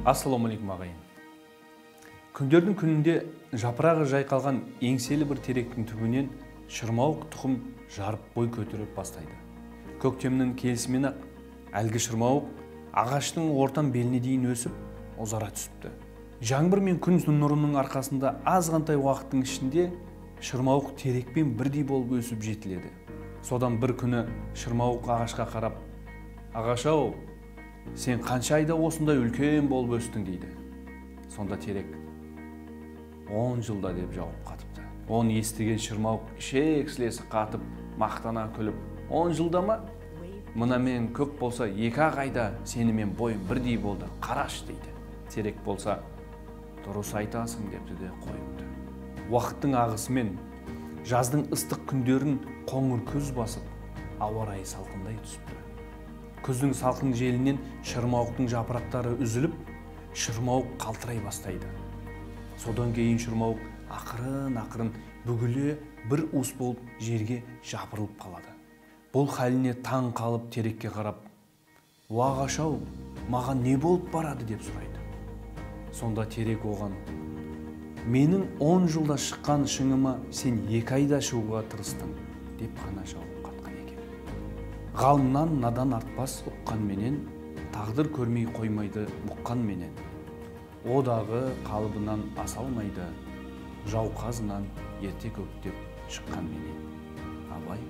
Ассалаумағалейкум, ағайын. Күндердің күнінде жапырағы жайқалған еңселі бір теректің түбінен шырмауық тұқым жарып бой көтеріп бастайды. Көктемнің келісімен-ақ әлгі шырмауық ағаштың ортан беліне дейін өсіп, ұзара түсіпті. Жаңбыр мен күн нұрының арқасында азғантай уақыттың ішінде шырмауық терекпен бірдей болып өсіп жетіледі. Содан бір күні шырмауық ағашқа қарап, «Ағаш-ау, сен қанша айда осындай үлкен болып өстің?» дейді. Сонда терек 10 жылда деп жауап қатыпты. Оны естіген шырмауық ішек-сілесі қатып, мақтана күліп, 10 жылда ма? Мына мен көп болса 2-ақ айда сенімен бойым бірдей болды, қараш дейді. Терек болса, дұрыс айтасың депті де қойыпты. Уақыттың ағысымен жаздың ыстық күндерін қоңыр күз басып, ауа райы салқындай түсіпті. Күздің салқын желінен шырмауықтың жапырақтары үзіліп, шырмауық қалтырай бастайды. Содан кейін шырмауық ақырын-ақырын бүгіле бір уыс болып жерге жапырылып қалады. Бұл халіне таң қалып терекке қарап, «Уа ағаш-ау, маған не болып барады?» деп сұрайды. Сонда терек оған, «Менің 10 жылда шыққан шыңыма сен 2 айда шығуға тырыстың» деп қана жауап қатқан екен. Ғалымнан надан артпас ұққанменен, тағдыр көрмей қоймайды бұққанменен. Одағы қалыбынан аса алмайды, жауқазынан ерте көктеп шыққанменен. Абай.